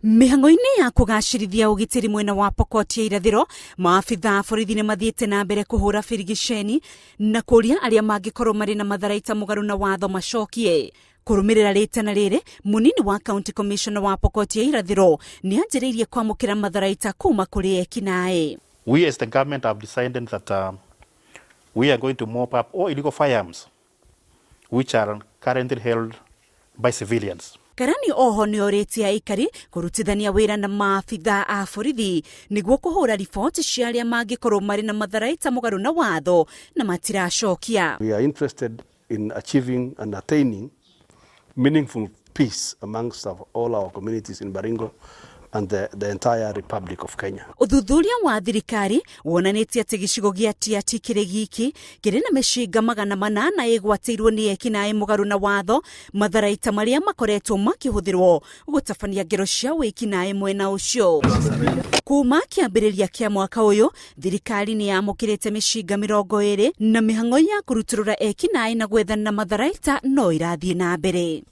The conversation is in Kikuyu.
Mĩhang'o-inĩ ya kũgacĩrithia ũgitĩri mwena wa Pokot ya irathĩro, maabitha a borithi nĩ mathiĩte na mbere kũhũra birigiceni na kũria arĩa mangĩkorwo marĩ na matharaita mũgarũ na watho macokie. Kũrũmĩrĩra rĩtana rĩrĩ, mũnini wa county commissioner wa Pokot ya irathĩro nĩ anjĩrĩirie kwamũkĩra matharaita kuma kũrĩ ekinaĩ. We as the government have decided that we are going to mop up all illegal firearms which are currently held by civilians. Karani oho nĩ orĩtie aikari kũrutithania wĩra na maabitha a borithi nĩguo kũhũra riboti cia arĩa mangĩkorwo marĩ na matharaita mũgarũ na watho na matiracokia. We are interested in achieving and attaining meaningful peace amongst all our communities in Baringo and the entire Republic of Kenya. Ũthuthuria wa thirikari wonanĩtie atĩ gĩcigo gĩa Tiaty kĩrĩ giki kĩrĩ na mĩcinga 400 ĩgwatĩirwo nĩ ekinaĩ mũgarũ na watho, matharaita marĩa makoretwo makĩhũthĩrwo gũtabania ngero cia wĩkinaĩ mwena ũcio. Kuma kĩambĩrĩria kĩa mwaka ũyũ, thirikari nĩ yamũkĩrĩte mĩcinga 20 na mĩhang'o ya kũrutũrũra ekinaĩ na gwethana na matharaita no irathiĩ na mbere.